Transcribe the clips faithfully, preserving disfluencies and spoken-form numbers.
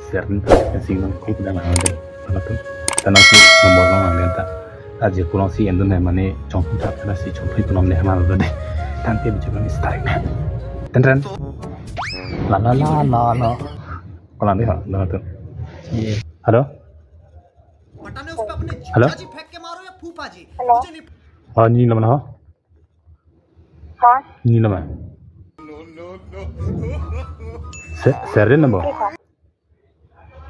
Ser ni ta sing nang ko pudang nang de. Ala tu tanang si nomor nang nang ta. Aje pulang si endun hai mane chong pun tak ada si chong pun pulang deh nang de. Tangke bicara nang strike na. Ten ten. La la la la la. Kolang deh ha, la tu. Halo. Halo. Halo. Oh, ni nama ha? Ha? Ni nama. Se-, Seren nabo? Iya.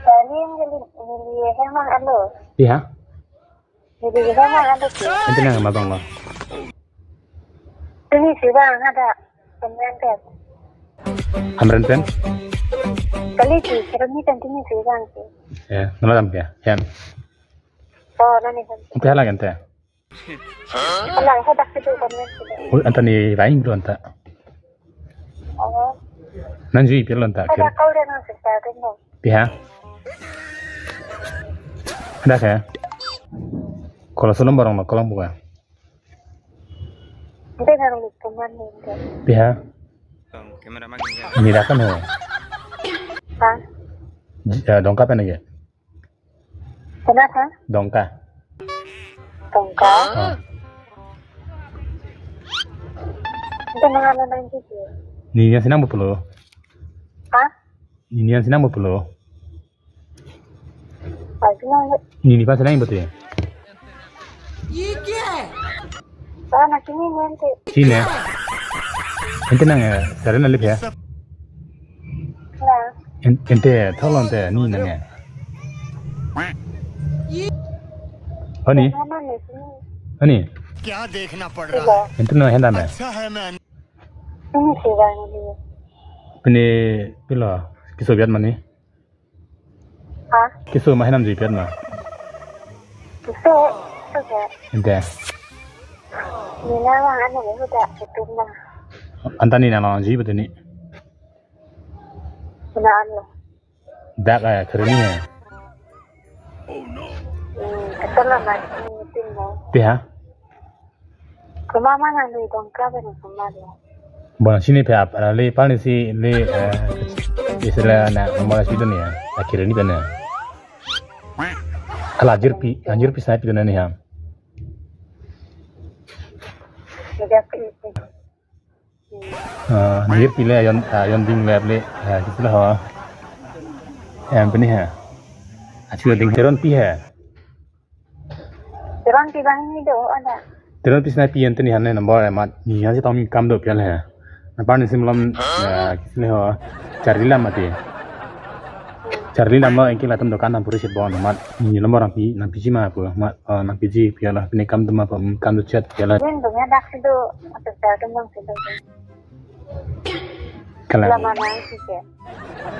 Seren jadi nili hemang alo. Iya. Nili hemang alo ki. Ente nang mabang lo. Ini sih bang ada pemain pen. Hamren pen? Kali sih, kali ni kan ini sih bang sih. Ya, nama dam ya. Hem. Oh, nani kan. Ente hala ente. Alang hadak situ pemain situ. Oh, anta ni lain bro anta. Oh, Nang jui pil anta. ada kau dia nang cerita tu no. Piha. Ada ya? Kalau sulam barang lo, kalau buka. Dia nang lupa mana dia. Piha. Bang, kamera makin Ini dah kan ho. Hah? J-, eh, Dongka pen aja. Kenapa? Dongka. Tongka. Ah. Itu mengalir lagi sih. Nini yang senang bepulo. Hah? Nini yang senang bepulo. Lagi nang. Nini pas senang betul ya? Oh, nak ini nanti. Sini ya. Ente nang ya, Seren alip ya. Nah, En-, ente tholon te ni nang ya. Oh ni, mana nih sini? oh ni. क्या देखना पड़ रहा Iya, है? Ente no henda me. अच्छा है मैं ini sih bang ini. Pini pilo kiso biat mani. Hah? Kiso ma henam jui biat ma. Itu, itu ya. Ente. Nina bang anu ya udah itu mah. Anta ni nang jui betul ni. Kenaan lo. Dak eh, keren ni ya. Hmm, itu lah mas ini tim mau. Piha. Kuma mana nih Dongka bang kuma lo. Bon, sini pe ap, le pal ni si le eh, istilah na nomor situ ni ya. Akhir ni pen ya. Ala jirpi, anjirpi sniper na ni ha. Jadi aku itu. Ah, anjirpi le yon, ah, yon ding le le, ah, kitu la ho. Em pini ha. Achu ding teron pi ha. Orang tiba ini do ada. Teron pi sniper yan tini han ne number amat. Ni yan si tong kam do pial ha. Na par ni sim lom, ah, kitu le ho. Charli lam mati. Charli lam lo engke latum dokan nam puri sit bon amat. Ni nomor nang pi, nang piji ma pu amat. Ah, nang piji pial la. Pini kam do ma pu, kam do chat pial la. Ini dong ya dak situ. Atau saya tuh bang situ. Kalang. Lama nang sih ya.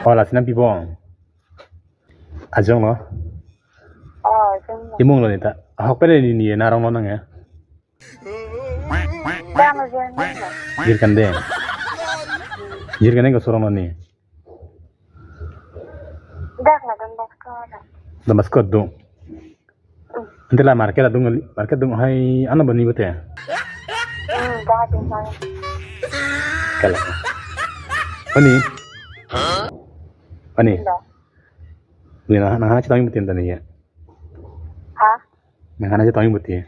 Oh, la sinam pi bong. Ajong lo. Oh, jeng. Imung lo ni ta. Ahok pede ni ni na rong lo nang ya. Bang aja nih. Jirkan de. Jirkan de ko sorong lo ni. Dak lah dan dak sekolah. Damas ko dong. Ante la market adung, market dung hai ano bani bete. Hmm, dah di mana? Kala. Pani. Pani. Dah. Ni na na hana chetong bete tani ya. Hah? Na hana chetong bete.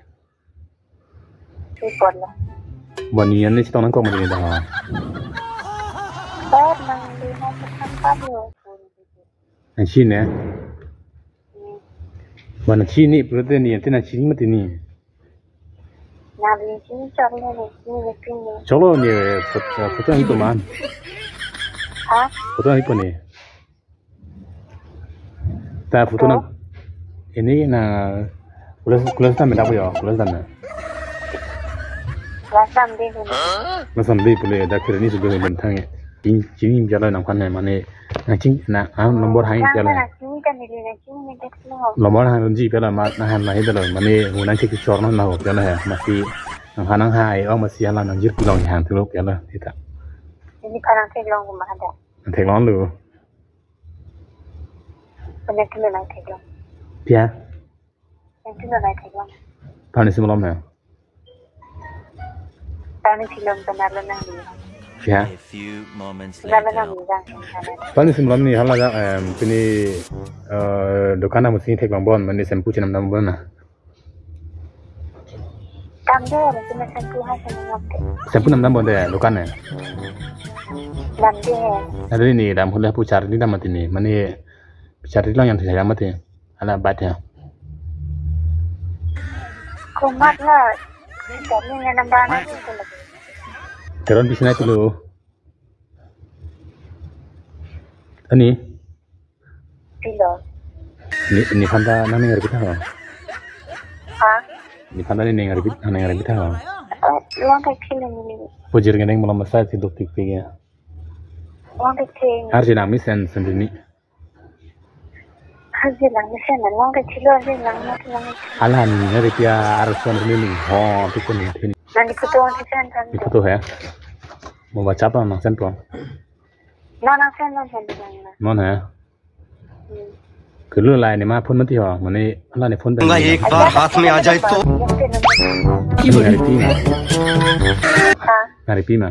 Report lah. Bani yan ni chetong nang ko mani dah. Bayar nang lima persen kali ya. Nang sini. Bana sini berarti ni ante nang sini mati ni. Nah, di sini cari nih, ini meeting nih. Cholo ni foto, foto itu man. Hah? Foto itu ni. Ta foto na ini na kulas kulas tam benda ya, kulas tam na. Rasam deh ini. Masam de pule da kiri ni sudah bentang ya. Cing cing jalan nang kan mane nang cing na ah nomor hai Yang jalan. Mana sini kan di sini sini deh lo. Nomor hai ji pela ma na han na hidalo mane hunang cik chor na ho pela ya. Masih nang hanang hai oh masih hala nang jir pulang yang tu lo pela kita. Ini parang saya bilang rumah ada. Nanti lawan lu. Banyak kena naik tegang. Ya. Yang kena naik tegang. Panis belum ya. Tani film benar lo nang di. Ya. A few moments later. Lalu nang bilang. Pini sim lam ni hala ja, em, pini, eh, dukan amusi thek bang bon, mane shampoo chenam dam bon na. Dam de, mane shampoo ha shampoo ngap de. Shampoo nam dam bon de, dukan ne. Dam de. Ada ni dam hula pu char ni dam mati ni, mane char ni lang yang thek mati. Hala bat ya. Komat la. Kami ngan nambah na tu kalau. Teron pisi nai tulu. Ani? Pilo. Ni, ni phanta nang ning arpita ha? Ha? Ni phanta ni ning arpit, nang ning arpita ha? Eh, long kai thil ni. Pujir ngeneng malam masa si dok tik pik ya. Long kai thil. Arji nang mi sen, sen ni. Haji lang ni sen, nang kai thilo, haji lang ni, lang ni. Hala ni, ni ripia arson ni ni. Ho, tu pun ni. Nang di photo ang sen, sen. Di photo ya? Mo WhatsApp nang sen po. Non nang sen, non sen, non sen. Non ya? Hmm. Kelu lai ni ma phone mati ho, mane hala ni phone pen. एक बार हाथ में आ जाए तो। Nang ripi ma. Ha? Nang ripi ma.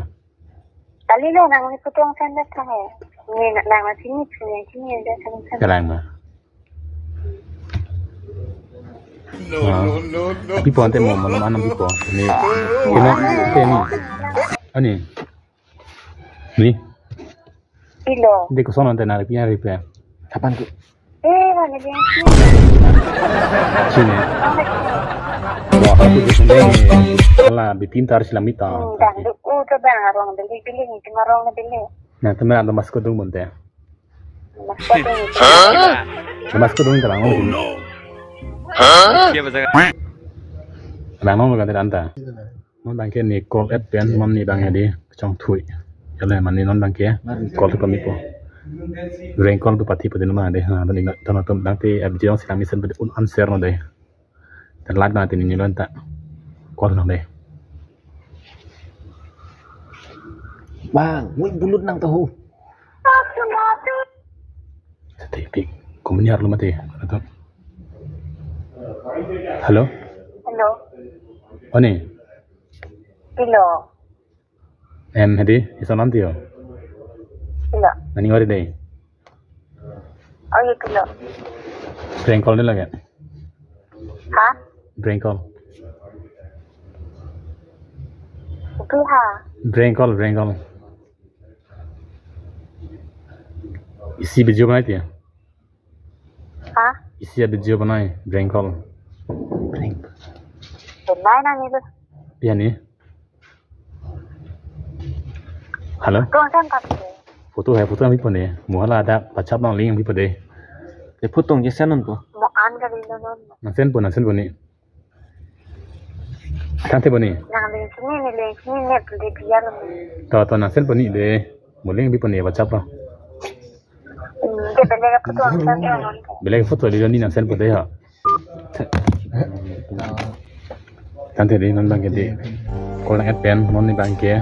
Kali lo nang ni photo ang sen dak hai. Ni nang ni sini, sini, sini ada sen sen. Kalang ma. No, no, no, no. Pipo ante mo, mo, mana pipo. Ni, kena, kena ni. Ani. Ni. Pilo. Di koson ante nang ripi, ripi. Kapan ku? Eh, mana dia? Sini. Wah, aku di sini. Hala, bitin tar silamita. Hmm, dangdut, oh, tu bang arong beli, beli ni, cuma arong beli. Nah, teman ada mas kodung bonte. Mas kodung. Mas kodung telang. Hah? Telang nong kan anta. Non bangke ni call app pen non ni bang ya di chongthui. Yale mane non bangke call tu kami po. Prank call tu pati pati nama de. Ha, tadi nak tama tum bangke app jong silang mesen pati un answer no de. Telat na tini ni lon ta. Call nang de. Bang, wih bulut nang tahu. Tadi pik. Kumnya lu mati. Atau. Halo. Halo. Oni. Pilo. Em, hedi, iso nanti yo. Pilo. Nani ngori dei? Oh, iya, pilo. Prank call dei lagi. Ha? Prank call. Itu ha? Prank call, prank call. Isi video banai tiya. Ha? Isi a video banai, prank call. Prank. Banai nang itu. Iya ni. Halo? Kong san kap ke? Photo hai, photo nang pipo ne. Mo hala ada WhatsApp nang link pipo de. Te photo nang sen non po. Mo an ka rin non. Nang sen po, nang sen po ni. Tangte po ni. Nang link sini ni, link sini ni, pun de biar ni. To, to, nang sen po ni de. Mo link pipo ne WhatsApp lo. Hmm, de bele ka photo nang sen non. Bele ka photo di ni nang sen po de ha. Tangte di non bangke di. Call nang app pen non ni bangke.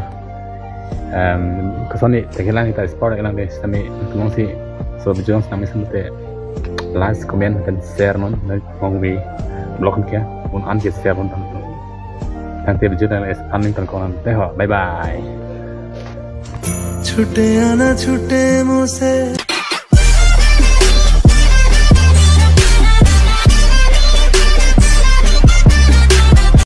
Em, koson ni tekelang kita sport kelang de sami tumong si so bijong sami sami te like, comment, pen share non, non mong bi blog ke un an ke share non tangte. Tangte bijong dan es an ning tang konan te ho. Bye bye. छूटे आना छूटे मुझसे।